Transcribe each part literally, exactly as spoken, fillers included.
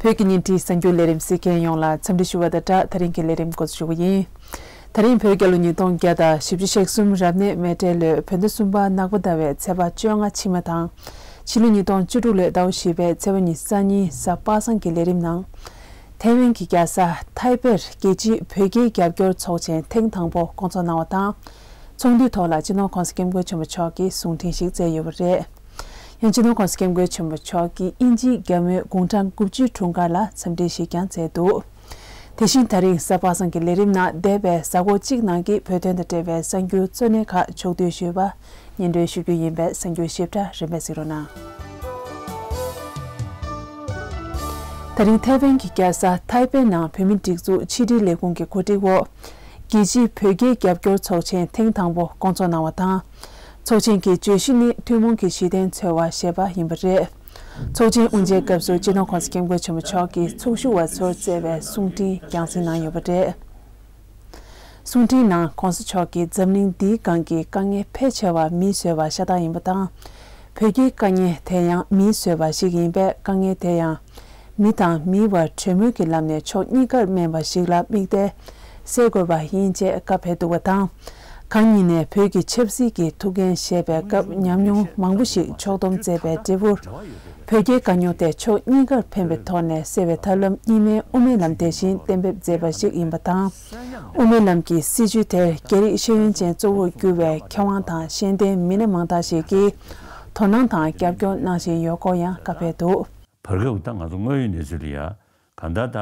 བོད་ཀྱི་ཉིན་རེའི་གསར་འགྱུར་ལས་རིམ་གཟིགས་མཁན་ཡོངས་ལ་འཚམས་འདྲི་ཞུ་བ་དང་སྦྲགས། ད་རིང་གི་ལས་རིམ་འགོ་འཛུགས་ཞུ་གི་ཡིན། ད་རིང་བོད་རྒྱལ་ལོ་ཉིས་སྟོང་བརྒྱ་དང་བཞི་བཅུ་ཞེ་གསུམ་རབ་གནས་མེ་སྤྲེལ་ལོའི་བོད་ཟླ་གསུམ་པ་ནག་པོ་ཟླ་བའི་ཚེས་པ་བཅོ་ལྔ་ཕྱི་མ་དང་། ཕྱི་ལོ་ཉིས་སྟོང་བཅུ་དྲུག་ལོའི་ཟླ་བ་བཞི་པའི་ཚེས་པ་ཉི་ཤུ་རྩ་གཉིས་གཟའ་པ་སངས་ཀྱི་ལས་རིམ་ནང་། ཐའེ་ཝན་གྱི་རྒྱལ་ས་ཐའེ་པེར་རྒྱལ་སྤྱིའི་བོད་རྒྱའི་རྒྱབ་སྐྱོར་ཚོགས་ཆེན་ཐེངས་དང་པོ་སྐོང་ཚོགས་གནང་བ་དང་། ཚོགས་འདུའི་ཐོག་ལ་སྤྱི་ནོར་༸གོང་ས་༸སྐྱབས་མགོན་ཆེན་པོ་མཆོག་གིས་གསུང་འཕྲིན་ཞིག་སྩལ་ཡོད་པ་རེད། ཡང་སྤྱི་ནོར་༸གོང་ས་༸སྐྱབས་མགོན་ཆེན་པོ་མཆོག་གིས་དབྱིན་ཇིའི་རྒྱ་མོའི་དགུང་གྲངས་དགུ་བཅུའི་འཁྲུངས་སྐར་ལ་འཚམས་འདྲི་ཞིག་ཀྱང་མཛད་འདུག། དེ་བཞིན་ད་རིང་གཟའ་པ་སངས་ཀྱི་ལས་རིམ་ནང་འདས་པའི་གཟའ་འཁོར་གཅིག་ནང་གི་བོད་དོན་དང་འབྲེལ་བའི་གསར་འགྱུར་གཙོ་གནད་ཁག་ཕྱོགས་བསྡུས་ཞུས་པ་སྙན་སྒྲོན་ཞུ་རྒྱུ་ཡིན་པས་གསར་འགྱུར་ཞིབ་ཕྲ་རིམ་པས་གཟིགས་རོགས་གནང་། ད་རིང་ཐའེ་ཝན་གྱི་རྒྱལ་ས་ཐའེ་པེ་ནང་བོད་མིའི་སྒྲིག་འཛུགས་ཕྱི་དྲིལ་ལས་ཁུངས་ཀྱི་གོ་སྒྲིག་འོག་རྒྱལ་སྤྱིའི་བོད་རྒྱའི་རྒྱབ་སྐྱོར་ཚོགས་ཆེན་ཐེངས་དང་པོ་སྐོང་ཚོགས་གནང་བ་དང་། ཚོགས་ཆེན་གྱི་བརྗོད་གཞི་ནི་ཐུན་མོང་གི་གཞི་རྟེན་འཚོལ་བ་ཞེས་པ་ཡིན་པ་རེད། ཚོགས་ཆེན་དབུ་འབྱེད་སྐབས་སུ་སྤྱི་ནོར་༸གོང་ས་༸སྐྱབས་མགོན་ཆེན་པོ་མཆོག་གིས་ཚོགས་ཞུགས་པ་ཚོར་སྩལ་བའི་གསུང་འཕྲིན་རྒྱང་སྲིང་གནང་ཡོད་པ་རེད། གསུང་འཕྲིན་ནང་༸གོང་ས་མཆོག་གིས་འཛམ་གླིང་འདིའི་སྒང་གི་དཀའ་ངལ་ཕལ་ཆེ་བ་མིས་བཟོས་པ་ཤ་སྟག་ཡིན་པ་དང་། བོད་ཀྱི་དཀའ་ངལ་དེ་ཡང་མིས་བཟོས་པ་ཞིག་ཡིན་པས། དཀའ་ངལ་དེ་ཡང་མི་དང་མིའི་བར་གྲོས་མོལ་གྱི་ལམ་ནས་ཕྱོགས་གཉིས་ཀར་སྨན་པ་ཞིག་ལ་དམིགས་ཏེ་སེལ་དགོས་པ་ཡིན་ཅེས་བཀའ་ཕེབས་འདུག་པ་དང་། གང་ཉིད་ནས་བོད་ཀྱི་ཆབ་སྲིད་ཀྱི་ཐུགས་འགན་བཞེས་པའི་སྐབས་ཉམས་མྱོང་མང་པོ་ཞིག་ཕྱོགས་བསྡོམས་མཛད་པའི་འབྲས་བུར། བོད་རྒྱའི་དཀའ་རྙོག་དེ་ཕྱོགས་གཉིས་ཀར་ཕན་པའི་ཐོག་ནས་སེལ་བའི་ཐབས་ལམ་གཉིས་སྨན་དབུ་མའི་ལམ་དེ་བཞིན་གཏན་འབེབས་མཛད་པ་ཞིག་ཡིན་པ་དང་། དབུ་མའི་ལམ་གྱི་སྲིད་བྱུས་དེར་རྒྱ་རིགས་ཤེས་ཡོན་ཅན་གཙོ་བོར་གྱུར་བའི་མཁས་དབང་དང་ཤེས་ལྡན་མི་སྣ་མང་དག་ཞིག་གིས་དོ་སྣང་དང་རྒྱབ་སྐྱོར་གནང་བཞིན་ཡོད་སྐོར་ཡང་བཀའ་ཕེབས་འདུག། བར་སྐབས་ད་ང་ཚོ་དངོས་ཡོད་གནས་ཚུལ་ལ་ཡ་གང་ལྟར་ད་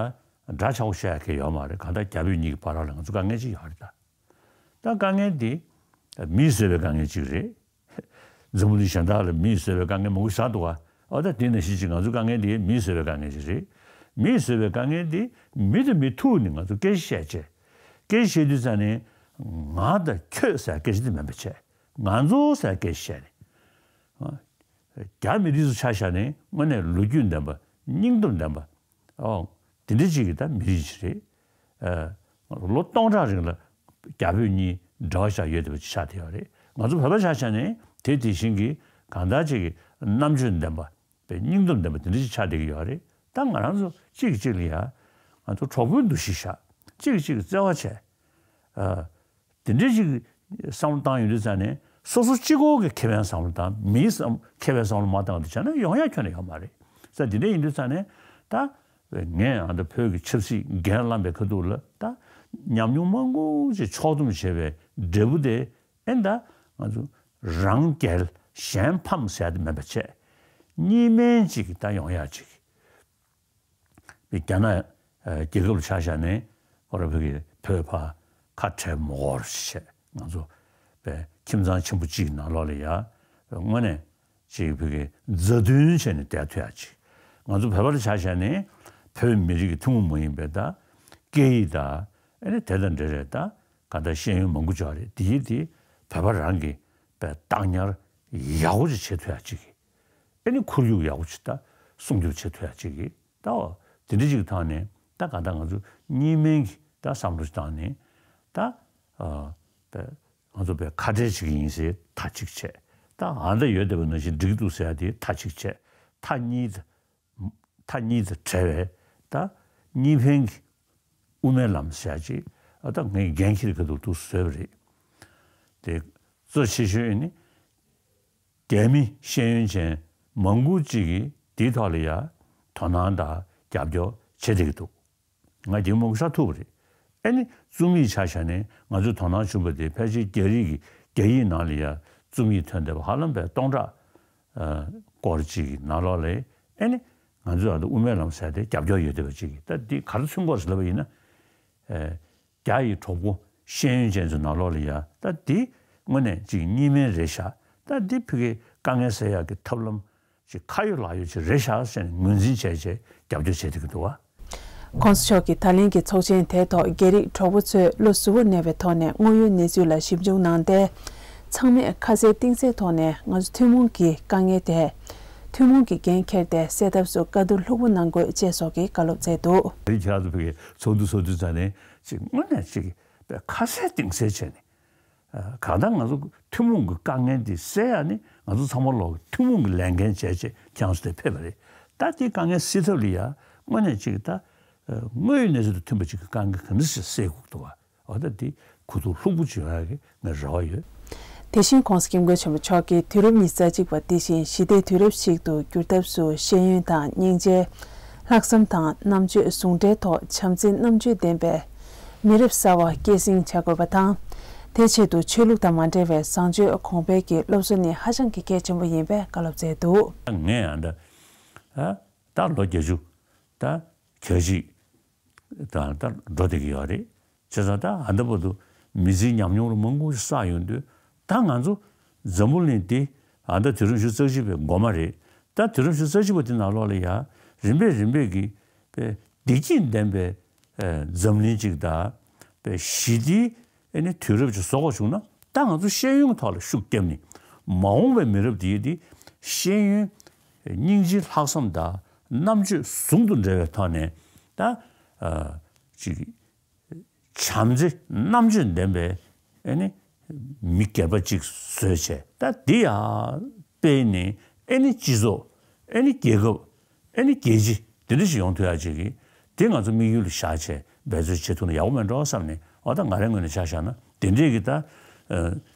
འདྲ་ཆགས་པོ་བཤད་ཡ་གི་ཡོད་མ་རེད། གང་ལྟར་རྒྱ་བོད་གཉིས་ཀྱི་བར་ལ་ང་ཚོ་དཀའ་ངལ་ཅིག་ཡོད་རེད་ད། ད་དཀའ་ངལ་འདི་མིས་བཟོས་པའི་དཀའ་ངལ་ཅིག་རེད། འཛམ་བུ་གླིང་གཞན་དག་ལ་མིས་བཟོས་པའི་དཀའ་ངལ་མང་པོ་ཞིག་ཆགས་འདུག་ག། ཨ་ད་དེ་ནང་བཞིན་ཅིག་ང་ཚོའི་དཀའ་ངལ་འདི་མིས་བཟོས་པའི་དཀའ་ངལ་ཅིག་རེད། མིས་བཟོས་པའི་དཀའ་ངལ་འདི་མི་དང་མི་ཐུག་ནས་ང་ཚོ་སྐད་ཆ་བཤད་བྱས། སྐད་ཆ་བཤད་དུས་ཙང་ནས་ང་དང་ཁྱོད་ཟེར་སྐད་ཆ་འདི་མིན་པ་བྱས། ང་ཚོ་ཟེར་སྐད་ཆ་བཤད་ནས། རྒྱ་མི་རིགས་ཚོ་ཆ་བཞག་ནས་དངོས་གནས་ལོ་རྒྱུས་ལྡན་པ། སྙིང་སྟོབས་ལྡན་པ། ཨོ། དེ་འདྲ་ཅིག་གི་ད་མི་རིགས་ཅིག་རེད། ཨ། ལོ་སྟོང་ཕྲག་རིང་ལ་རྒྱ་བོད་གཉིས་འབྲེལ་བ་བཞག་ཡོད་བསྡད་པ་ཅིག་ཆགས་བསྡད་ཡོད་རེད། ང་ཚོ་བོད་པ་ཆ་བཞག་ནས་དེ་དེ་བཞིན་གྱི་གང་ལྟར་ཅིག་གི་རྣམ་དཔྱོད་ལྡན་པ། པའི་སྙིང་སྟོབས་ལྡན་པ་དེ་འདྲ་ཅིག་ཆགས་བསྡད་ཀྱི་ཡོད་རེད། ད་ང་རང་ཚོ་གཅིག་གིས་གཅིག་ལ་ཡ་ང་ཚོ་གྲོགས་པོའི་འདུ་ཤེས་བཞག་གཅིག་གིས་གཅིག་གི་བརྩེ་བ་བྱས། ཨ། དེ་འདྲའི་ཞིག་བསམ་བློ་བཏང་ཡོང་དུས་ཙང་ནས་སོ་སོ་གཅིག་པོ་གི་ཁེ་ཕན་བསམ་བློ་བཏང་། མིའི་བསམ་ཁེ་ཕན་བསམ་བློ་མ་བཏང་དུས་ཙང་ནས་ཡོང་ཡ་ཁྱོན་ནས་ཡོད་མ་རེད། ས་དེ་འདྲ་ཡིན་དུས་ཙང་ནས་ད་ངས་ཨ་ད་བོད་ཀྱི་ཆབ་སྲིད་འགན་བླངས་པའི་ཁ་ཐུག་ལ་ད་ཉམས་མྱོང་མང་པོ་ཅིག་ཕྱོགས་བསྡོམས་བྱས་པའི་འབྲས་བུ་དེ་ཨེ་ད་ང་ཚོ་རང་རྒྱལ་གཞན་ཕམ་ཟེར་ཡ་དེ་མེད་པ་བྱས། གཉིས་སྨན་ཅིག་ད་ཡོང་ཡ་ཅིག་པའི་རྒྱ་ནག་ཨ་རྒྱལ་ཁབ་ལ་ཆ་བཞག་ནས་ཁོ་རང་བོད་ཀྱི་བོད་ཕར་ཁ་བྲལ་མི་དགོས་ཞེས་ང་ཚོ་པའི་ཁྱིམ་ཚང་ཆེན་པོ་གཅིག་ནང་ལོགས་ལ་ཡ་དངོས་གནས་ཅིག་བོད་ཀྱི་མཛའ་མཐུན་བྱས་ནས་བསྡད་ཐུབ་ཡ་ཅིག་ང་ཚོ་བོད་པ་ལ་ཆ་བཞག་ནས་བོད་མི་རིགས་ཀྱི་ཐུན་མོང་མ་ཡིན་པའི་ད་སྐད་ཡིག་ད་ཨ་ནི་དེ་དང་འབྲེལ་རེད། ད་ག་ད་ཤེས་ཡོན་མང་པོ་ཅིག་རེད། དེ་ཡིན་དེ་བོད་པ་རང་གི་པའི་བདག་ཉར་ཡག་པོ་ཅིག་བྱེད་ཐུབ་ཡ་ཅིག་ཨ་ནི་ཁོར་ཡུག་ཡག་པོ་ཅིག་ད་སྲུང་སྐྱོབ་བྱེད་ཐུབ་ཡ་ཅིག་གི་ད་འོ་དེ་འདྲ་ཅིག་ཐོག་ནས་ད་ག་ད་ང་ཚོ་གཉིས་སྨན་གྱི་ད་བསམ་བློ་ཞིག་བཏང་ནས་ད་ཨ་ད་ང་ཚོ་པའི་ཁ་བྲལ་བྱེད་ཀྱི་ཡིན་ཟེར་མཐའ་གཅིག་བྱས། ད་ཨ་ད་ཡོད་བསྡད་པ་ནང་བཞིན་འགྲིག་འདུག་ཟེར་ཡ་དེ་མཐའ་གཅིག་བྱས། མཐའ་གཉིས་ད་མཐའ་གཉིས་དང་བྲལ་བའི་ད་གཉིས་ཕན་གྱི་དབུ་མའི་ལམ་ཟེར་ཡ་ཅིག་ཨ་ད་ངས་འགན་འཁྱེར་ཁ་ཐུག་བཟོས་པ་རེད། དེ་གཙོ་ཆེ་ཤོས་ནི་རྒྱ་མི་ཤེས་ཡོན་ཅན་མང་པོ་ཅིག་གིས་དེའི་ཐོག་ལ་ཡ་དོ་སྣང་དང་རྒྱབ་སྐྱོར་བྱེད་བསྡད་ཀྱི་འདུག་ང་རྒྱ་མི་མང་པོ་ཤ་ཐུག་པ་རེད། ཨེ་ནི་རྩོམ་ཡིག་ཆ་བཞག་ནས་ང་ཚོས་དོ་སྣང་བྱུང་བ་དེ་ཕལ་ཆེར་རྒྱ་རིགས་ཀྱི་རྒྱ་ཡིག་ནང་ལ་ཡ་རྩོམ་ཡིག་ཐོན་བསྡད་པ་ཧ་ལམ་པའི་སྟོང་ཕྲག་ཨ་སྐོར་ཅིག་གི་ནང་ལོགས་ལ་ཨེ་ནི་ང་ཚོས་ཨ་ད་དབུ་མའི་ལམ་ཟེར་དེ་རྒྱབ་སྐྱོར་ཡོད་བསྡད་པ་ཅིག་གིས། ད་འདི་ག་རེ་མཚོན་གྱི་ཡོད་ཟེར་ལབ་པ་ཡིན་ན། ཨེ། རྒྱ་ཡི་གྲོགས་པོ་ཤེས་ཡོན་ཅན་ཚོའི་ནང་ལོགས་ལ་ཡ་ད་འདི་དངོས་གནས་ཅིག་གཉིས་སྨན་རེད་ཤག་ད་འདི་ཕ་གིའི་དཀའ་ངལ་སེལ་ཡག་གི་ཐབས་ལམ་ཅིག་ཁ་ཡོད་ལག་ཡོད་ཅིག་རེད་ཤག་ཟེར་ནས་ངོས་འཛིན་བྱས་བྱས་རྒྱབ་སྐྱོར་བྱས་བསྡད་ཀྱི་འདུག་བ། ༸གོང་ས་མཆོག་གིས་ད་ལན་གྱི་ཚོགས་ཆེན་དེའི་ཐོག་རྒྱ་རིགས་གྲོགས་པོ་ཚོས་བློ་གཟུ་བོར་གནས་པའི་ཐོག་ནས་དངོས་ཡོད་གནས་ཚུལ་ལ་ཞིབ་འཇུག་གནང་སྟེ། ཚང་མས་ཁ་གསལ་གཏིང་གསལ་ཐོག་ནས་ང་ཚོ་ཐུན་མོང་གི་དཀའ་ངལ་དེ་ཐུན་མོང་གི་འགན་འཁྱེར་ཏེ་སེལ་ཐབས་སུ་བཀའ་བསྡུར་ལྷུག་པོ་གནང་དགོས་ཅེས་སོགས་ཀྱི་བཀའ་སློབ་སྩལ་འདུག། དེ་རིང་ཁྱེད་རང་ཚོ་ཕ་གིའི་ཚོགས་འདུ་ཚོགས་དུས་ཙམ་ནས་ཅིག་དངོས་གནས་ཅིག་ཁ་གསལ་གཏིང་གསལ་བྱས་ནས། གང་ལྟར་ང་ཚོ་ཐུན་མོང་གི་དཀའ་ངལ་འདི་སེལ་ཡ་ནི་ང་ཚོ་ཚང་མ་ལོག་ཐུན་མོང་གི་ལས་འགན་བྱས་བྱས་ཁྱེད་རང་ཚོ་དེ་ཕེབས་པ་རེད། ད་དེ་དཀའ་ངལ་སེལ་ཐབས་ལ་ཡ་ དངོས་གནས་ཅིག་ད་དངོས་ཡོད་གནས་ཚུལ་དང་མཐུན་པ་ཅིག་གི་དཀའ་ངལ་ག་འདྲ་ཞིག་སེལ་དགོས་འདུག་བ། འོ་ད་འདི་གོ་བསྡུར་ལྷུག་པོ་བྱེད་ཡག་གི་ངས་རེ་བ་ཡོད། དེ་བཞིན་༧གོང་ས་༧སྐྱབས་མགོན་ཆེན་པོ་མཆོག་གིས་དུས་རབས་ཉི་ཤུ་རྩ་གཅིག་པ་འདི་བཞིན་ཞི་བདེའི་དུས་རབས་ཤིག་ཏུ་འགྱུར་ཐབས་སུ་ཤེས་ཡོན་དང་སྙིང་རྗེ། ལྷག་བསམ་དང་རྣམ་དཔྱོད་ཟུང་འབྲེལ་ཐོག་བྱམས་བརྩེའི་རྣམ་དཔྱོད་ལྡན་པའི་མི་རབས་གསར་བ་སྐྱེད་སྲིང་བྱ་དགོས་པ་དང་། དེའི་ཆེད་དུ་ཆོས་ལུགས་དང་མ་འབྲེལ་བའི་བཟང་སྤྱོད་གོང་འཕེལ་གྱི་སློབ་གསོ་ནི་ཧ་ཅང་གི་གལ་ཆེན་པོ་ཡིན་པའི་བཀའ་སློབ་སྩལ་འདུག་ངས་ཨ་འདྲ་ཨ་ད་ལོ་བརྒྱད་ཅུ་ད་གྱ་གཅིག་དང་ད་འགྲོ་བསྡད་ཀྱི་ཡོད་རེད། བྱས་ཙང་ད་ཨ་འདྲ་བར་དུ་མི་ཚེའི་ཉམས་མྱོང་རུ་མང་པོ་ཞིག་བསགས་ཡོང་དུས། ད་ང་ཚོ་འཛམ་བུ་གླིང་འདི་ཨ་ད་དུས་རབས་ཉི་ཤུ་རྩ་གཅིག་པའི་འགོ་མ་རེད། ད་དུས་རབས་ཉི་ཤུ་རྩ་གཅིག་པ་དེ་ནང་ལོགས་ལ་ཡ་རིམ་པས་རིམ་པས་ཀྱི་པའི་བདེ་སྐྱིད་ལྡན་པའི་ཨེ་འཛམ་གླིང་ཅིག་དང་པའི་ཞི་བདེའི་ཨེ་ནི་དུས་རབས་ཅིག་བཟོ་དགོས་བྱུང་ན། ད་ང་ཚོ་ཤེས་ཡོན་གྱི་ཐོག་ལ་ཤུགས་བརྒྱབ་ནས་མ་འོངས་པའི་མི་རབས་འདིའི་དེ་ཤེས་ཡོན་སྙིང་རྗེ་ལྷག་བསམ་དང་རྣམ་དཔྱོད་ཟུང་དུ་འབྲེལ་བའི་ཐོག་ནས་ད་ཨ་ཅིག་བྱམས་བརྩེ་རྣམ་དཔྱོད་ལྡན་པའི་ཨེ་ནི་མི་སྒེར་པ་གཅིག་བཟོས་བྱས། ད་འདི་ཡང་སྤེལ་ནས་ཨེ་ནི་སྤྱི་ཚོགས་ཨེ་ནི་རྒྱལ་ཁབ་ཨེ་ནི་རྒྱལ་སྤྱི་འདི་འདྲ་ཞིག་ཡོང་ཐུབ་ཡག་ཅིག་གི་དེ་ང་ཚོ་དམིགས་ཡུལ་ལ་བཞག་བྱས་འབད་རྩོལ་བྱེད་ཐུབ་ན་ཡག་པོ་མེད་འགྲོ་བསམ་ནས། འོ་ད་ང་རའི་ངོས་ནས་ཆ་བཞག་ན་དེ་འདྲས་ཀྱི་ད་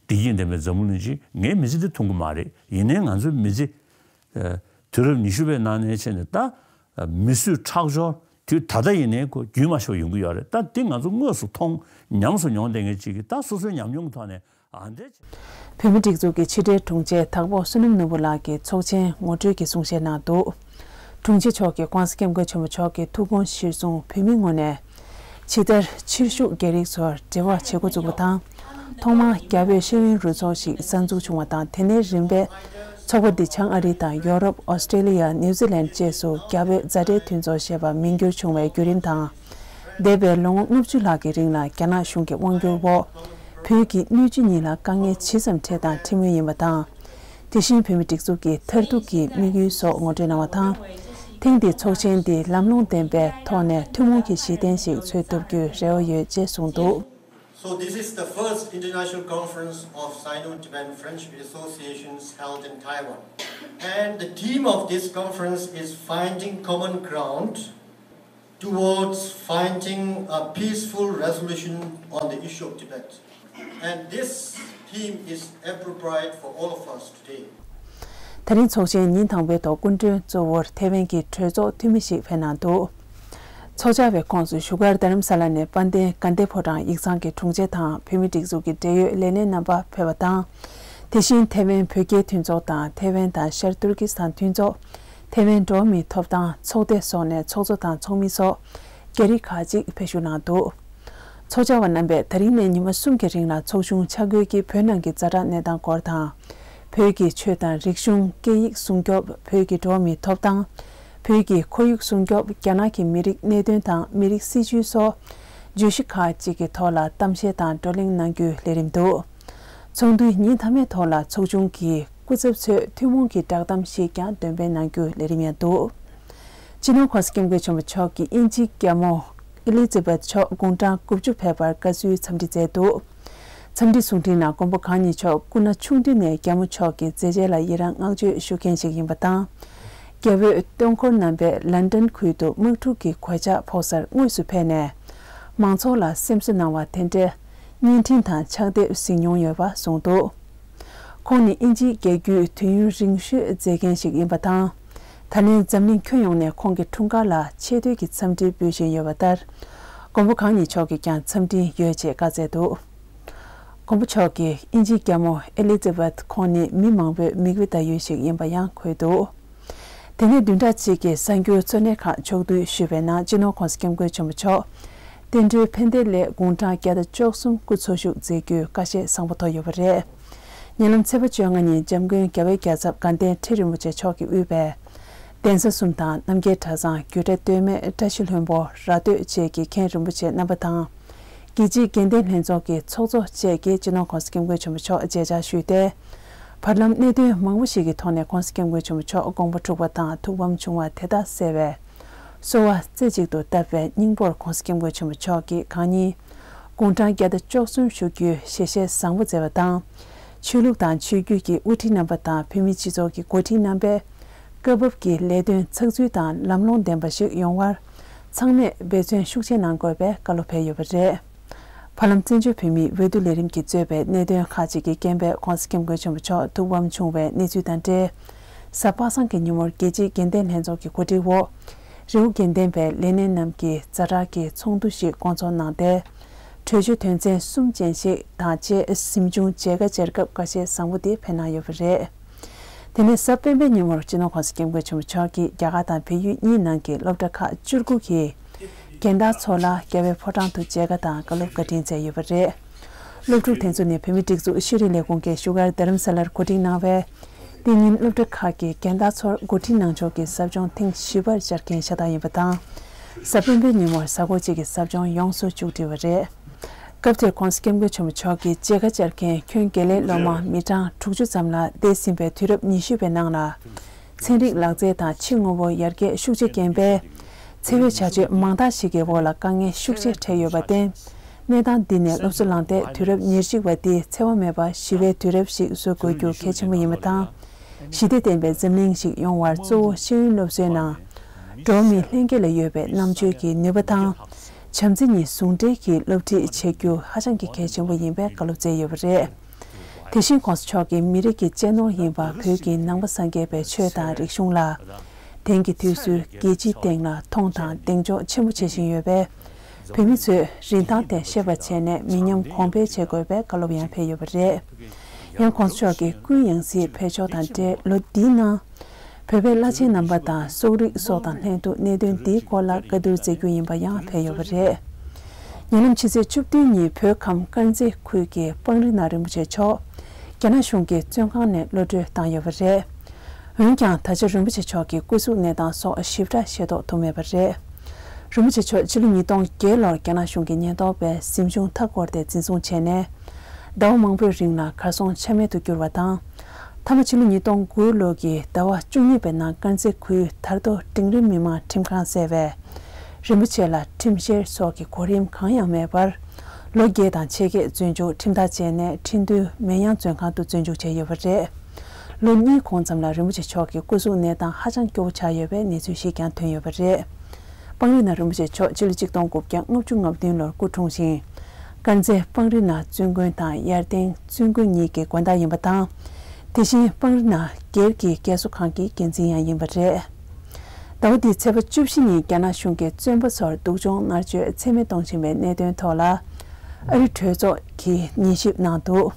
བདེ་སྐྱིད་ལྡན་པའི་འཛམ་བུ་གླིང་ཅིག་ངའི་མི་ཚེ་འདི་མཐོང་གི་མ་རེད། ཡིན་ནའི་ང་ཚོའི་མི་ཚེ་དུས་རབས་ཉི་ཤུ་པའི་ནང་ནས་བྱས་ནས་ད་མི་གསོད་ཁྲག་སྦྱོར་དུས་ད་ལྟ་ཡིན་ནའི་ཁོ་རྒྱུན་མ་ཆད་པ་ཡོང་གི་ཡོད་རེད། ད་འདི་ང་ཚོ་དངོས་སུ་མཐོང་ཉམས་སུ་མྱོང་བསྡད་མཁན་ཅིག་གིས་ད་སོ་སོའི་ཉམས་མྱོང་གི་ཐོག་ནས་ཨ་འདྲས་བྱས། བོད་མིའི་སྒྲིག་འཛུགས་ཀྱི་ཕྱི་དྲིལ་དྲུང་ཆེ་དྭགས་པོ་བསོད་ནམས་ནོར་བུ་ལགས་ཀྱིས་ཚོགས་ཆེན་ངོ་སྤྲོད་ཀྱི་གསུང་བཤད་གནང་འདུག་དྲུང་ཆེ་མཆོག་གིས་༧གོང་ས་༧སྐྱབས་མགོན་ཆེན་པོ་མཆོག་གི་ཐུགས་དགོངས་གཞིར་བཟུང་བོད་མིའི་ངོས་ནས་ཇི་ལྟར་ཕྱིར་བཞུགས་རྒྱ་རིགས་ཚོར་འབྲེལ་བ་བྱེད་འགོ་བཙུགས་པ་དང་། ཐོག་མར་རྒྱ་བོད་ཤེས་ཡོན་རུ་ཚོགས་ཤིག་གསར་འཛུགས་བྱུང་བ་དང་། དེ་ནས་རིམ་པས་ཚོགས་པ་འདི་བྱང་ཨ་རི་དང་ཡོ་རོབ། ཨོ་སི་ཀྲེ་ལི་ཡ། ནིའུ་ཛི་ལན་བཅས་སུ་རྒྱ་བོད་མཛའ་འབྲེལ་མཐུན་ཚོགས་ཞེས་པར་མིང་བསྒྱུར་བྱུང་བའི་བརྒྱུད་རིམ་དང་། འདས་པའི་ལོ་ངོ་ལྔ་བཅུ་ལྷག་གི་རིང་ལ་རྒྱ་ནག་གཞུང་གི་དབང་བསྒྱུར་འོག་བོད་ཀྱི་སྣོད་བཅུད་གཉིས་ལ་དཀའ་ངལ་ཇི་ཙམ་འཕྲད་དང་འཕྲད་མུས་ཡིན་པ་དང་། དེ་བཞིན་བོད་མིའི་སྒྲིག་འཛུགས་ཀྱི་མཐར་ཐུག་གི་དམིགས་ཡུལ་སོགས་ངོ་སྤྲོད་གནང་བ་དང་། ཐེངས་འདིའི་ཚོགས་ཆེན་འདི་ལམ་ལྷོང་ལྡན་པའི་ཐོག་ནས་ཐུན་མོང་གི་གཞི་རྟེན་ཞིག་འཚོལ་ཐུབ་རྒྱུའི་རེ་བ་ཡོད་ཅེས་གསུངས་འདུག So this is the first international conference of Sino-Tibetan Friendship Associations held in Taiwan. And the theme of this conference is finding common ground towards finding a peaceful resolution on the issue of Tibet. And this theme is appropriate for all of us today. ད་རིང་ཚོགས་ཆེན་ཉིན་དང་པོའི་ཐོག་སྐུ་མགྲོན་གཙོ་བོར་ཐེ་ཝན་གྱི་གྲོས་ཚོགས་འཐུས་མི་ཞིག་ཕེབས་གནང་འདུག་ཚོགས་བཅར་བའི་ཁོངས་སུ་བཞུགས་སྒར་རྡ་རམ་ས་ལ་ནས་དཔལ་ལྡན་དགའ་ལྡན་ཕོ་བྲང་ཡིག་ཚང་གི་དྲུང་ཆེ་དང་བོད་མིའི་སྒྲིག་འཛུགས་ཀྱི་འབྲེལ་ཡོད་ལས་སྣེ་རྣམ་པ་ཕེབས་པ་དང་། དེ་བཞིན་ཐེ་ཝན་བོད་རྒྱའི་མཐུན་ཚོགས་དང་ཐེ་ཝན་དང་ཤར་ཏུར་ཀི་སི་ཐན་མཐུན་ཚོགས། ཐེ་ཝན་འགྲོ་བ་མིའི་ཐོབ་ཐང་ཚོགས་སྡེ་སོགས་ནས་ཚོགས་གཙོ་དང་ཚོགས་མི་སོགས་རྒྱ་རིགས་ཁག་ཅིག་ཕེབས་ཞུགས་གནང་འདུག་ཚོགས་བཅར་བ་རྣམ་པས་ད་རིང་ནས་ཉི་མ་གསུམ་གྱི་རིང་ལ་ཚོགས་ཆུང་ཆ་བགོས་ཀྱིས་བོད་ནང་གི་ཛ་དྲག་གནས་སྟངས་སྐོར་དང་། བོད་ཀྱི་ཆོས་དང་རིག་གཞུང་། སྐད་ཡིག་སྲུང་སྐྱོབ། བོད་ཀྱི་འགྲོ་བ་མིའི་ཐོབ་ཐང་། བོད་ཀྱི་ཁོར་ཡུག་སྲུང་སྐྱོབ། རྒྱ་ནག་གི་མི་རིགས་གནད་དོན་དང་མི་རིགས་སྲིད་བྱུས་སོགས་བརྗོད་གཞི་ཁག་ཅིག་གི་ཐོག་ལ་གཏམ་བཤད་དང་བགྲོ་གླེང་གནང་རྒྱུའི་ལས་རིམ་འདུག་ཚོགས་འདུའི་ཉིན་མཐའ་མའི་ཐོག་ལ་ཚོགས་ཆུང་གི་སྐུ་ཚབ་ཚོས་ཐུན་མོང་གི་བསྒྲགས་གཏམ་ཞིག་ཀྱང་འདོན་སྤེལ་གནང་རྒྱུའི་ལས་རིམ་ཡང་འདུག་སྤྱི་ནོར་༧གོང་ས་༧སྐྱབས་མགོན་ཆེན་པོ་མཆོག་གིས་དབྱིན་ཇིའི་རྒྱལ་མོ་ཨེ་ལི་ཛི་བེཐ་མཆོག་དགུང་གྲངས་དགུ་བཅུ་ཕེབས་པར་དགའ་བསུའི་འཚམས་འདྲི་མཛད་འདུག་འཚམས་འདྲི་གསུང་འཕྲིན་ནང་མགོན་པོ་གང་ཉིད་མཆོག་སྐུ་ན་ཆུང་དུས་ནས་རྒྱལ་མོ་མཆོག་གི་མཛད་རྗེས་ལ་ཡི་རངས་བསྔགས་བརྗོད་ཞུ་མཁན་ཞིག་ཡིན་པ་དང་། རྒྱ་བོད་སྟོན་འཁོར་རྣམ་པས་ལན་ཀྲན་ཁུལ་དུ་དམག་འཁྲུག་གི་གོད་ཆག་ཕོག་སར་དངོས་སུ་ཕེབས་ནས། མང་ཚོགས་ལ་སེམས་གསོ་གནང་བ་དེ་འདྲའི་བརྙན་འཕྲིན་དང་ཕྱག་དེབ་གཟིགས་མྱོང་ཡོད་པ་གསུངས་འདུག་ཁོང་ནི་དབྱིན་ཇིའི་རྒྱལ་བརྒྱུད་དུས་ཡུན་རིང་ཤོས་མཛད་མཁན་ཞིག་ཡིན་པ་དང་། ད་ལན་འཛམ་གླིང་ཁྱོན་ཡོངས་ནས་ཁོང་གི་འཁྲུངས་སྐར་ལ་ཆེ་བསྟོད་ཀྱི་འཚམས་འདྲི་འབུལ་བཞིན་ཡོད་པ་ལྟར། མགོན་པོ་གང་ཉིད་མཆོག་གིས་ཀྱང་འཚམས་འདྲི་ཡོད་ཅེས་བཀའ་སྩལ་འདུག་མགོན་པོ་མཆོག་གིས་དབྱིན་ཇིའི་རྒྱལ་མོ་ཨེ་ལི་ཛི་བེཐ་ཁོང་ནི་མི་མང་པོས་མིག་དཔེ་ལྟ་ཡུལ་ཞིག་ཡིན་པ་ཡང་འཁོད་འདུག་དེ་ནས་བདུན་ཕྲག་གཅིག་གི་གསར་འགྱུར་གཙོ་གནད་ཁག་ཕྱོགས་བསྡུས་ཞུས་པའི་ནང་སྤྱི་ནོར་༧གོང་ས་༧སྐྱབས་མགོན་ཆེན་པོ་མཆོག་བསྟན་འགྲོའི་ཕན་བདེ་སླད་དགུང་གྲངས་བརྒྱ་དང་བཅུ་གསུམ་སྐུ་འཚོ་བཞུགས་མཛད་རྒྱུའི་བཀའ་བཞེས་བཟང་པོ་ཐོབ་ཡོད་པ་རེད། ཉེ་ལམ་ཚེས་པ་བཅོ་ལྔ་ཉིན་འཇམ་མགོན་རྒྱལ་བའི་རྒྱལ་ཚབ་དགའ་ལྡན་ཁྲི་རིན་པོ་ཆེ་མཆོག་གིས་དབུས་པའི་གདན་ས་གསུམ་དང་རྣམ་རྒྱལ་གྲྭ་ཚང་། རྒྱུད་གྲྭ་སྟོད་སྨད། བཀྲ་ཤིས་ལྷུན་པོ། ར་སྟོད་བཅས་ཀྱི་མཁན་རིན་པོ་ཆེ་རྣམ་པ་དང་། རྒྱལ་སྤྱིའི་དགེ་ལྡན་ལྷན་ཚོགས་ཀྱི་ཚོགས་གཙོ་བཅས་ཀྱིས་སྤྱི་ནོར་༧གོང་ས་༧སྐྱབས་མགོན་ཆེན་པོ་མཆོག་མཇལ་བཅར་ཞུས་ཏེ། བར་ལམ་གནད་དོན་མང་པོ་ཞིག་གི་ཐོག་ནས་༧གོང་ས་༧སྐྱབས་མགོན་ཆེན་པོ་མཆོག་དགོངས་པ་འཁྲུགས་པ་དང་ཐུགས་ཕམ་བྱུང་བ་དེ་དག་བསལ་བའི་གསོལ་བ་རྩེ་གཅིག་ཏུ་བཏབ་པའི་སྙིང་པོར་༧གོང་ས་༧སྐྱབས་མགོན་ཆེན་པོ་མཆོག་གིས་གང་ཉིད་དགུང་གྲངས་བརྒྱ་དང་བཅུ་གསུམ་བཞུགས་རྒྱུའི་ཞལ་བཞེས་བཟང་པོ་མཛད་པ་དང་། ཆོས་ལུགས་དང་ཆོས་བརྒྱུད་ཀྱི་དབུ་ཁྲིད་རྣམ་པ་དང་བོད་མིའི་སྤྱི་ཚོགས་ཀྱི་འགོ་ཁྲིད་རྣམ་པས་ སྐབས་བབ་ཀྱི་ལས་དོན་ཚགས་ཚུད་དང་ལམ་ལྷོང་ལྡན་པ་ཞིག་ཡོང་བར་ཚང་མས་འབད་བརྩོན་ཤུགས་ཆེ་གནང་དགོས་པའི་བཀའ་སློབ་ཕེབས་ཡོད་པ་རེད། བར་ལམ་བཙན་བྱོལ་བོད་མིའི་འོས་བསྡུ་ལས་རིམ་གྱིས་གཙོས་པའི་གནད་དོན་ཁག་ཅིག་གི་རྐྱེན་པས་༸གོང་ས་༸སྐྱབས་མགོན་ཆེན་པོ་མཆོག་ཐུགས་ཕམ་བྱུང་བའི་གནས་ཚུལ་དང་འབྲེལ། གཟའ་པ་སངས་ཀྱི་ཉིན་མོར་རྒྱལ་སྤྱིའི་དགེ་ལྡན་ལྷན་ཚོགས་ཀྱི་གོ་སྒྲིག་འོག་རི་བོ་དགེ་ལྡན་པའི་ལས་སྣེ་རྣམས་ཀྱིས་ཛ་དྲག་གི་ཚོགས་འདུ་ཞིག་བསྐོང་ཚོགས་གནང་སྟེ། གྲོས་ཆོད་དོན་ཚན་གསུམ་ཅན་ཞིག་དང་བཅས་གཟིམ་ཆུང་མཇལ་ཁ་བཅར་སྐབས་བཀའ་བཤད་བཟང་པོ་དེ་ཕེབས་གནང་ཡོད་པ་རེད། དེ་ནས་གཟའ་སྤེན་པའི་ཉིན་མོར་སྤྱི་ནོར་༸གོང་ས་༸སྐྱབས་མགོན་ཆེན་པོ་མཆོག་གིས་རྒྱ་གར་དང་བལ་ཡུལ་གཉིས་ནང་གི་སློབ་གྲྭ་ཁག་བཅུ་དགུ་གི་རྒན་བདག་ཚོ་ལ་རྒྱལ་བའི་ཕོ་བྲང་དུ་མཇལ་ཁ་དང་བཀའ་སློབ་བཀའ་དྲིན་སྩལ་ཡོད་པ་རེད། སློབ་ཕྲུག་དེ་ཚོ་ནི་བོད་མིའི་སྒྲིག་འཛུགས་ཤེས་རིག་ལས་ཁུངས་ཀྱིས་བཞུགས་སྒར་རྡ་རམ་ས་ལར་གོ་སྒྲིག་གནང་བའི། དེ་ཉིན་སློབ་གྲྭ་ཁག་གི་རྒན་བདག་ཚོར་འགོ་ཁྲིད་གནང་ཕྱོགས་ཀྱི་ཟབ་སྦྱོང་ཐེངས་བཞི་པར་བཅར་མཁན་ཤ་སྟག་ཡིན་པ་དང་། གཟའ་སྤེན་པའི་ཉིན་མོར་གཟའ་འཁོར་གཅིག་གི་ཟབ་སྦྱོང་ཡོངས་སུ་མཇུག་སྒྲིལ་བ་རེད། སྐབས་དེར་༸གོང་ས་༸སྐྱབས་མགོན་ཆེན་པོ་མཆོག་གིས་མཇལ་ཁ་བཅར་མཁན་ཁྱོན་དགེ་ལས་སློབ་མ་མི་གྲངས་དྲུག་ཅུ་ཙམ་ལ་འདས་ཟིན་པའི་དུས་རབས་ཉི་ཤུ་པའི་ནང་ལ། ཚན་རིག་ལག་རྩལ་དང་ཕྱི་དངོས་པོ་ཡར་རྒྱས་ཤུགས་ཆེ་རྐྱེན་པས། འཚེ་བའི་བྱ་སྤྱོད་མང་དག་ཞིག་གི་འོག་ལ་དཀའ་ངལ་ཤུགས་ཆེ་འཕྲད་ཡོད་པར་བརྟེན། གནས་སྟངས་འདི་ནས་སློབ་གསོ་བླངས་ཏེ་དུས་རབས་ཉེར་གཅིག་པ་འདིའི་འཚེ་བ་མེད་པ་ཞི་བའི་དུས་རབས་ཤིག་བཟོ་དགོས་རྒྱུ་གལ་ཆེན་པོ་ཡིན་པ་དང་། ཞི་བདེ་ལྡན་པའི་འཛམ་གླིང་ཞིག་ཡོང་བར་གཙོ་བོ་ཤེས་ཡོན་སློབ་གསོའི་ནང་། འགྲོ་བ་མིའི་ལྷན་སྐྱེས་ལ་ཡོད་པའི་རྣམ་དཔྱོད་ཀྱི་ནུས་པ་དང་། བྱམས་བརྩེ་གཉིས་ཟུང་འབྲེལ་གྱིས་སློབ་ཁྲིད་བྱེད་རྒྱུ་ཧ་ཅང་གི་གལ་ཆེན་པོ་ཡིན་པའི་བཀའ་སློབ་སྩལ་ཡོད་པ་རེད། དེ་བཞིན་༸གོང་ས་མཆོག་གིས་མི་རིགས་ཀྱི་གཅེས་ནོར་ཡིན་པ་བོད་ཀྱི་ནང་པ་སངས་རྒྱས་པའི་ཆོས་དང་རིག་གཞུང་ལ། དེང་གི་དུས་སུ་རྒྱལ་སྤྱིའི་སྟེང་ལ་མཐོང་དང་གདེང་འཇོག་ཆེན་པོ་བྱེད་བཞིན་ཡོད་པས། བོད་མི་ཚོས་རིན་ཐང་དེ་ཤེས་པར་བྱས་ནས་མི་ཉམས་གོང་འཕེལ་བྱེད་དགོས་པའི་བཀའ་སློབ་ཡང་ཕེབས་ཡོད་པ་རེད། ཡང་༸གོང་ས་མཆོག་གིས་ཀུན་ཡང་སྲིད་ཕེབས་ཕྱོགས་དང་འབྲེལ་ལོ་འདིའི་ནང་། བོད་པའི་བླ་ཆེན་རྣམ་པ་དང་སོག་རིགས་སོགས་དང་ལྷན་དུ་གནད་དོན་འདིའི་སྐོར་ལ་བཀའ་བསྡུར་མཛད་རྒྱུ་ཡིན་པ་ཡང་ཕེབས་ཡོད་པ་རེད། ཉེ་ལམ་ཕྱི་ཚེས་བཅུ་བདུན་ཉིན་བོད་ཁམས་དཀར་མཛེས་ཁུལ་གྱི་སྤང་རི་ན་རིན་པོ་ཆེ་མཆོག་རྒྱ་ནག་གཞུང་གི་བཙོན་ཁང་ནས་གློད་གྲོལ་བཏང་ཡོད་པ་རེད། འོན་ཀྱང་ད་ཆ་རིན་པོ་ཆེ་མཆོག་གི་སྐུ་གཟུགས་གནས་སྟངས་སོགས་ཞིབ་ཕྲ་ཤེས་རྟོགས་ཐུབ་མེད་པ་རེད། རིན་པོ་ཆེ་མཆོག་ཕྱི་ལོ་ཉིས་སྟོང་བརྒྱད་ལོར་རྒྱ་ནག་གཞུང་གི་ཉེན་རྟོག་པས་གཟིམ་ཆུང་མཐའ་བསྐོར་ཏེ་འཛིན་བཟུང་བྱས་ནས། ཟླ་བ་མང་པོའི་རིང་ལ་གར་སོང་ཆ་མེད་དུ་གྱུར་བ་དང་། མཐའ་མ་ཕྱི་ལོ་ཉིས་སྟོང་དགུ་ལོ་གི་ཟླ་བ་བཅུ་གཉིས་པའི་ནང་དཀར་མཛེས་ཁུལ་དར་མདོ་འབྲིང་རིམ་མི་དམངས་ཁྲིམས་ཁང་ཟེར་བས། རིན་པོ་ཆེ་ལ་ཁྲིམས་བཤེར་སོགས་ཀྱི་གོ་རིམ་གང་ཡང་མེད་པར། ལོ་བརྒྱད་དང་ཕྱེད་ཀས་བཙོན་འཇུག་ཁྲིམས་ཐག་བཅད་ནས་ཁྲིན་ཏུའུ་མེན་ཡང་བཙོན་ཁང་དུ་བཙོན་འཇུག་བྱས་ཡོད་པ་རེད། ལོ་གཉིས་གོང་ཙམ་ལ་རིན་པོ་ཆེ་མཆོག་གི་སྐུ་གཟུགས་གནས་སྟངས་ཧ་ཅང་སྐྱོ་བོ་ཆགས་ཡོད་པའི་གནས་ཚུལ་ཞིག་ཀྱང་ཐོན་ཡོད་པ་རེད། སྤང་རི་ན་རིན་པོ་ཆེ་མཆོག་ཕྱི་ལོ་ཆིག་སྟོང་དགུ་བརྒྱ་ལྔ་བཅུ་ང་བདུན་ལོར་སྐུ་འཁྲུངས་ཤིང་། དཀར་མཛེས་སྤང་རི་ན་བཙུན་དགོན་དང་དབྱར་སྟེང་བཙུན་དགོན་གཉིས་ཀྱི་དགོན་བདག་ཡིན་པ་དང་། དེ་བཞིན་སྤང་རི་ན་སྒེར་གྱི་རྒས་གསོ་ཁང་གི་འགན་འཛིན་ཡང་ཡིན་པ་རེད། ཟླ་བ་འདིའི་ཚེས་པ་བཅུ་བཞི་ཉིན་རྒྱ་ནག་གཞུང་གིས་བཙོན་པ་ཚོར་སྡུག་སྦྱོང་མནར་གཅོད་ཚད་མེད་གཏོང་བཞིན་པའི་གནད་དོན་ཐོག་ལ། ཨ་རི་གྲོས་ཚོགས་ཀྱིས་ཉན་ཞིབ་གནང་འདུག་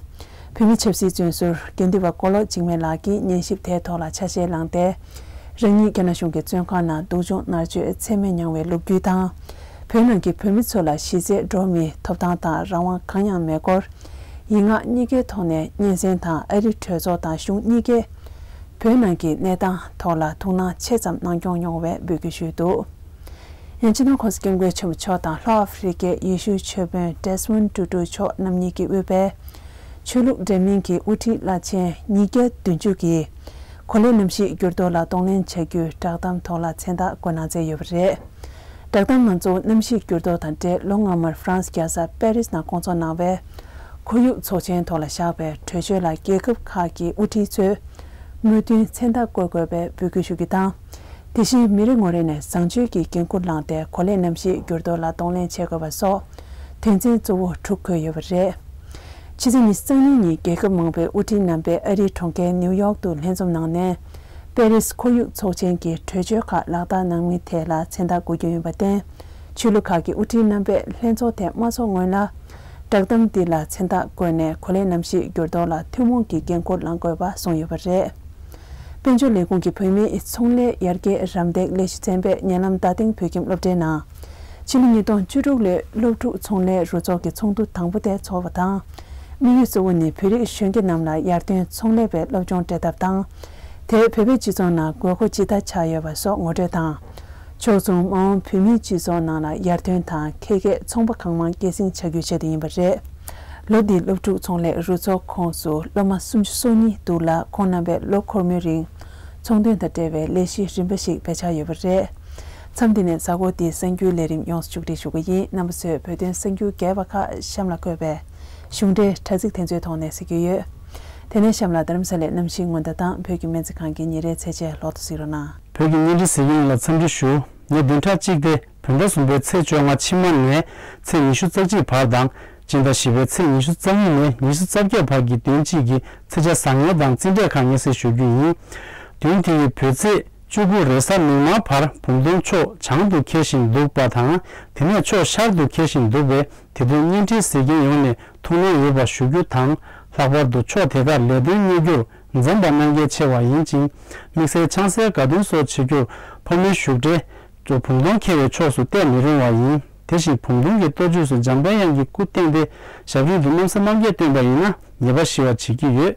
བོད་མི་ཆབ་སྲིད་བཙོན་ཟུར་དགེ་འདུན་པ་མགོ་ལོག་འཇིགས་མེད་ལགས་ཀྱིས་ཉན་ཞིབ་དེའི་ཐོག་ལ་ཆ་ཤས་བླངས་ཏེ། རང་ཉིད་རྒྱ་ནག་གཞུང་གི་བཙོན་ཁང་ནང་སྡུག་སྦྱོང་མནར་གཅོད་ཚད་མེད་མྱངས་པའི་ལོ་རྒྱུས་དང་། བོད་ནང་གི་བོད་མི་ཚོ་ལ་གཞི་རྩའི་འགྲོ་བ་མིའི་ཐོབ་ཐང་དང་རང་དབང་གང་ཡང་མེད་སྐོར། ཡིག་ངག་གཉིས་ཀའི་ཐོག་ནས་སྙན་སེང་དང་ཨ་རི་གྲོས་ཚོགས་དང་གཞུང་གཉིས་ཀས། བོད་ནང་གི་གནས་སྟངས་ཐོག་ལ་ཐུགས་སྣང་ཆེ་ཙམ་གནང་སྐྱོང་ཡོང་བའི་འབོད་སྐུལ་ཞུས་འདུག་ཡང་སྤྱི་ནོར་༸གོང་ས་༸སྐྱབས་མགོན་ཆེན་པོ་མཆོག་དང་ལྷོ་ཨ་ཧྥེ་རི་ཀའི་ཡེ་ཤུའི་ཆོས་དཔོན་ཌེ་སི་མོན་ཊུ་ཊུ་མཆོག་རྣམ་གཉིས་ཀྱིས་དབུས་པའི་ཆོས་ལུགས་འདྲ་མིན་གྱི་དབུ་ཁྲིད་བླ་ཆེན་ཉིས་བརྒྱ་བདུན་ཅུ་གིས་གོ་ལའི་གནམ་གཤིས་འགྱུར་ལྡོག་ལ་གདོང་ལེན་བྱ་རྒྱུའི་བསྒྲགས་གཏམ་ཐོག་ལ་མཚན་རྟགས་བཀོད་གནང་མཛད་ཡོད་པ་རེད། བསྒྲགས་གཏམ་ནང་གཙོ་བོ་གནམ་གཤིས་འགྱུར་ལྡོག་དང་འབྲེལ་ལོ་སྔ་མར་ཧྥ་རན་སི་རྒྱལ་ས་པེ་རིས་ནང་བསྐོང་ཚོགས་གནང་བའི་ཁོར་ཡུག་ཚོགས་ཆེན་ཐོག་ལ་བཞག་པའི་གྲོས་ཆོད་ལ་རྒྱལ་ཁབ་ཁག་གི་དབུ་ཁྲིད་ཚོས་མོས་མཐུན་མཚན་རྟགས་བཀོད་དགོས་པའི་འབོད་སྐུལ་ཞུ་རྒྱུ་དང་། དེ་བཞིན་མི་རེ་ངོ་རེ་ནས་བཟང་སྤྱོད་ཀྱི་འགན་འཁུར་བླངས་ཏེ་གོ་ལའི་གནམ་གཤིས་འགྱུར་ལྡོག་ལ་གདོང་ལེན་བྱེད་དགོས་པ་སོགས་དོན་ཚན་གཙོ་བོ་དྲུག་འཁོད་ཡོད་པ་རེད། ཕྱི་ཚེས་ཉི་ཤུ་རྩ་གཉིས་ཉིན་རྒྱལ་ཁབ་མང་པོའི་དབུ་ཁྲིད་རྣམ་པས་ཨ་རིའི་གྲོང་ཁྱེར་ནིའུ་ཡོག་ཏུ་ལྷན་འཛོམས་གནང་ནས། པེ་རིས་ཁོར་ཡུག་ཚོགས་ཆེན་གྱི་གྲོས་ཆོད་ཁག་ལག་བསྟར་གནང་མིན་ཐད་ལ་མཚན་རྟགས་འགོད་རྒྱུ་ཡིན་པར་བརྟེན། ཆོས་ལུགས་ཁག་གི་དབུ་ཁྲིད་རྣམ་པས་ལྷན་ཚོགས་དེ་མ་ཚོགས་སྔོན་ལ། བསྒྲགས་གཏམ་འདི་ལ་མཚན་རྟགས་བཀོད་ནས་གོ་ལའི་གནམ་གཤིས་འགྱུར་ལྡོག་ལ་ཐུན་མོང་གི་འགན་འཁུར་བླང་དགོས་པ་གསུངས་ཡོད་པ་རེད། དཔལ་འབྱོར་ལས་ཁུངས་ཀྱི་བོད་མིའི་ཚོང་ལས་ཡར་རྒྱས་རམ་འདེགས་ལས་གཞི་ཚན་པས་ཉེ་ལམ་རྡ་སྟེང་བོད་ཁྱིམ་སློབ་གྲྭའི་ནང་། ཕྱི་ལོ་ཉིས་སྟོང་བཅུ་དྲུག་ལོའི་སློབ་ཕྲུག་ཚོང་ལས་རུ་ཚོགས་ཀྱི་ཚོགས་འདུ་དང་པོ་དེ་ཚོགས་པ་དང་། དམིགས་ཡུལ་གཙོ་བོ་ནི་བོད་རིགས་གཞོན་སྐྱེས་རྣམས་ལ་ཡར་ཐོན་ཚོང་ལས་པའི་སློབ་སྦྱོང་སྤྲད་ཐབས་དང་། དེས་བོད་པའི་སྤྱི་ཚོགས་ནང་དགོས་མཁོ་ཇི་ལྟར་ཆགས་ཡོད་པ་སོགས་ངོ་སྤྲོད་དང་། ཕྱོགས་མཚུངས་མ་འོངས་བོད་མིའི་སྤྱི་ཚོགས་ནང་ལ་ཡར་ཐོན་དང་འཕེལ་རྒྱས་ཚོང་པ་གང་མང་སྐྱེད་སྲིང་བྱ་རྒྱུའི་ཆེད་དུ་ཡིན་པ་རེད། ལོ་འདིའི་སློབ་ཕྲུག་ཚོང་ལས་རུ་ཚོགས་ཁོངས་སུ་སློབ་མ་སུམ་ཅུ་སོ་གཉིས་འདུག་ལ། ཁོང་རྣམ་པས་ལོ་འཁོར་མོའི་རིང་ཚོང་དོན་དང་འབྲེལ་བའི་ལས་གཞི་རིམ་པ་ཞིག་སྤེལ་འཆར་ཡོད་པ་རེད། མཚམས་འདི་ནས་གཟའ་འཁོར་འདིའི་གསར་འགྱུར་ལས་རིམ་ཡོངས་སུ་མཇུག་སྒྲིལ་ཞུ་གི་ཡིན། རྣམ་པ་ཚོས་བོད་དོན་གསར་འགྱུར་རྒྱས་པ་ཁག་གཤམ་ལ་འཁོད་པའི་གཞུང་འབྲེལ་དྲ་ཚིགས་དེ་ཚོའི་ཐོག་ནས་གཟིགས་རྒྱུ་ཡོད། དེ་ནས་གཤམ་ལ་རྡ་རམ་ས་ལའི་གནམ་གཤིས་སྔོན་བརྡ་དང་བོད་ཀྱི་སྨན་རྩིས་ཁང་གི་ཉིན་རེའི་ཚེས་ཆ་ལོག་ཏུ་གཟིགས་རོགས་གནང་། བོད་ཀྱི་བརྙན་འཕྲིན་གཟིགས་མཁན་ལ་འཚམས་འདྲི་ཞུ། ངས་བདུན་ཕྲག་གཅིག་སྟེ་བོད་ཟླ་གསུམ་པའི་ཚེས་བཅོ་ལྔ་ཕྱི་མ་ནས་ཚེས་ཉི་ཤུ་རྩ་གཅིག་བར་དང་། སྤྱི་ཟླ་བཞི་པའི་ཚེས་ཉི་ཤུ་རྩ་གཉིས་ནས་ཉི་ཤུ་རྩ་བརྒྱད་བར་གྱི་བདུན་གཅིག་གི་ཚེས་ཆ་བཟང་ངན་དང་རྩིས་འབྲས་ཁག་ངེས་གསལ་ཞུ་རྒྱུ་ཡིན། བདུན་དེ་ཡི་བོད་ཚེས་བཅུ་དགུ་རེས་གཟའ་མིག་དམར་བར་བུམ་སྟོང་ཕྱོགས་བྱང་དུ་འཁེལ་བཞིན་འདུག་པ་དང་། དེ་ནས་ཕྱོགས་ཤར་དུ་འཁེལ་བཞིན་འདུག་པས། དེ་དོན་བརྙན་འཕྲིན་གཟིགས་མཁན་ཡོངས་ནས་ཐུགས་སྣང་ཡོད་པ་ཞུ་རྒྱུ་དང་། ལྷག་པར་དུ་ཕྱོགས་དེ་དགར་ལས་དོན་གཉེར་རྒྱུར་འཛེམ་པ་གནང་གལ་ཆེ་བ་ཡིན་ཅིང་། དམིགས་བསལ་ཆང་སའི་དགའ་སྟོན་སོགས་བྱེད་རྒྱུར་ཕོ་མོའི་བཞུགས་གྲལ་བུམ་སྟོང་འཁེལ་བའི་ཕྱོགས་སུ་གཏད་མི་རུང་བ་ཡིན། དེ་བཞིན་བུམ་སྟོང་གི་གཏོ་བཅོས་སུ་འཇམ་པའི་དབྱངས་ཀྱི་སྐུ་བསྟན་ཏེ་ཞབས་རིམ་དུ་རྣམ་གསལ་རྣམ་རྒྱལ་བསྟན་པ་ཡིན་ན་ཉེས་པ་ཞི་བར་བྱེད་ཀྱི་ཡོད།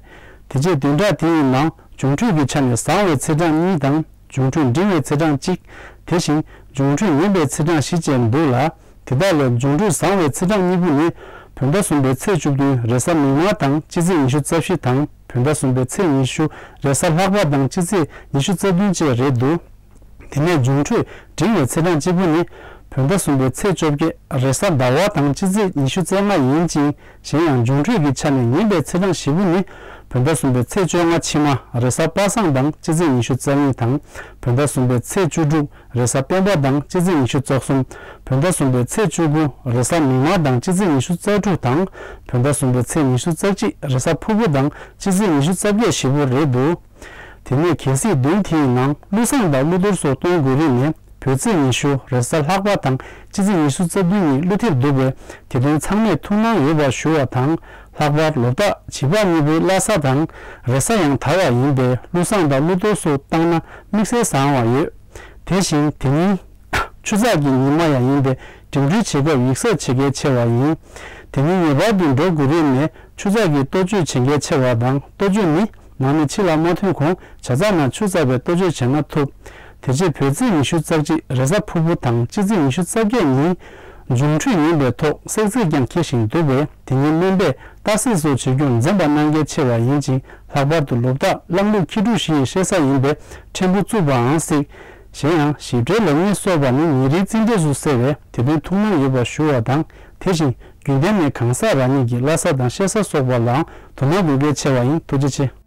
དེ་རྗེས་བདུན་ཕྲག་དེ་ཡི་ནང་འབྱུང་འཕྲོད་ཀྱི་ཆ་ནས་བཟང་བའི་ཚེས་གྲངས་གཉིས་དང་། འབྱུང་འཕྲོད་འབྲིང་བའི་ཚེས་གྲངས་གཅིག་དེ་བཞིན་འབྱུང་འཕྲོད་ངན་པའི་ཚེས་གྲངས་བཞི་བཅས་འདུག་ལ། དེ་དག་ལས་འབྱུང་འཕྲོད་བཟང་བའི་ཚེས་གྲངས་གཉིས་པོ་ནི། བོད་ཟླ་གསུམ་པའི་ཚེས་བཅུ་བདུན་རེས་གཟའ་མིག་དམར་དང་སྤྱི་ཚེས་ཉི་ཤུ་རྩ་བཞི་དང་། བོད་ཟླ་གསུམ་པའི་ཚེས་ཉི་ཤུ་རེས་གཟའ་ལྷག་པ་དང་སྤྱི་ཚེས་ཉི་ཤུ་རྩ་བདུན་བཅས་རེད་འདུག་དེ་ནས་འབྱུང་འཕྲོད་འབྲིང་བའི་ཚེས་གྲངས་གཅིག་པོ་ནི། བོད་ཟླ་གསུམ་པའི་ཚེས་བཅོ་བརྒྱད་རེས་གཟའ་ཟླ་བ་དང་སྤྱི་ཚེས་ཉི་ཤུ་རྩ་ལྔ་ཡིན་ཅིང་། གཞན་ཡང་འབྱུང་འཕྲོད་ཀྱི་ཆ་ནས་ངན་པའི་ཚེས་གྲངས་བཞི་པོ་ནི། བོད་ཟླ་གསུམ་པའི་ཚེས་བཅོ་ལྔ་ཕྱི་མ་རེས་གཟའ་པ་སངས་དང་སྤྱི་ཚེས་ཉི་ཤུ་རྩ་གཉིས་དང་། བོད་ཟླ་གསུམ་པའི་ཚེས་བཅུ་དྲུག་རེས་གཟའ་སྤེན་པ་དང་སྤྱི་ཚེས་ཉི་ཤུ་རྩ་གསུམ། བོད་ཟླ་གསུམ་པའི་ཚེས་བཅུ་དགུ་རེས་གཟའ་མིག་དམར་དང་སྤྱི་ཚེས་ཉི་ཤུ་རྩ་དྲུག་དང་། བོད་ཟླ་གསུམ་པའི་ཚེས་ཉི་ཤུ་རྩ་གཅིག་རེས་གཟའ་ཕུར་བུ་དང་སྤྱི་ཚེས་ཉི་ཤུ་རྩ་བརྒྱད་བཞི་པོ་རེད་འདུག་དེ་ནས་གལ་སྲིད་བདུན་དེའི་ནང་ཀླུ་བཟང་དང་ཀླུ་གཏོར་སོགས་གཏོང་དགོས་རིགས་ནས་བོད་ཚེས་ཉི་ཤུ་རེས་གཟའ་ལྷག་པ་དང་སྤྱི་ཚེས་ཉི་ཤུ་རྩ་བདུན་ཉིན་ཀླུ་ཐེབས་འདུག་པས། དེ་དོན་ཚང་མས་ཐུགས་སྣང་ཡོད་པ་ཞུ་བ་དང་། ལྷག་པར་ལོ་རྟགས་བྱིས་པ་གཉིས་པོའི་བླ་གཟའ་དང་རེས་གཟའ་ཡང་དར་བ་ཡིན་པས་ཀླུ་བཟང་དང་ཀླུ་གཏོར་སོགས་བཏང་ན་དམིགས་བསལ་བཟང་བ་ཡོད། དེ་བཞིན་དེ་ཉིན་ཆུ་ཚགས་ཀྱི་ཉི་མ་ཡང་ཡིན་པས་འགྲིམ་འགྲུལ་བྱེད་སྐབས་ཡིག་གཟབ་བྱེད་གལ་ཆེ་བ་ཡིན། དེ་ཉིན་ངེས་པར་དུ་འགྲོ་དགོས་རིགས་ནས་ཆུ་ཚགས་ཀྱི་གཏོ་བཅོས་བྱེད་གལ་ཆེ་བ་དང་གཏོ་བཅོས་ནི། ནང་ནས་ཕྱི་ལ་མ་ཐོན་གོང་བྱ་ཚང་ནང་ཆུ་བཙགས་པའི་གཏོ་བཅོས་བྱས་ན་ཐུབ། དེ་རྗེས་བོད་ཚེས་ཉི་ཤུ་རྩ་གཅིག་རེས་གཟའ་ཕུར་བུ་དང་སྤྱི་ཚེས་ཉི་ཤུ་རྩ་བརྒྱད་ཉིན། འབྱུང་འཕྲོད་ངན་པའི་ཐོག་སྲེག་རྫས་ཀྱང་འཁེལ་བཞིན་འདུག་པས་དེ་ཉིན་སྨན་པས་ལྟ་གསེས་སོགས་བྱེད་རྒྱུར་འཛེམ་པ་གནང་གལ་ཆེ་བ་ཡིན་ཅིང་། ལྷག་པར་དུ་ལོ་རྟགས་གླང་ལུག་ཁྱི་འབྲུག་བཞི་ཡི་བཤད་ས་ཡིན་པས་ཕྲན་བུ་རྩུབ་པའང་སྲིད། གཞན་ཡང་ཞིབ་ཕྲའི་ལེགས་ཉེས་སོགས་པ་ནི་ཉིན་རེའི་རྩིས་འབྲས་སུ་གསལ་བས་དེ་དོན་ཐུགས་སྣང་ཡོད་པ་ཞུ་བ་དང་། དེ་བཞིན་རྒྱུན་ལྡན་ནས་གང་ཟག་རང་ཉིད་ཀྱི་བླ་གཟའ་དང་གཤེད་གཟའ་སོགས་པ་ལའང་དོ་སྣང་དགོས་གལ་ཆེ་བ་ཡིན། ཐུགས་རྗེ་ཆེ།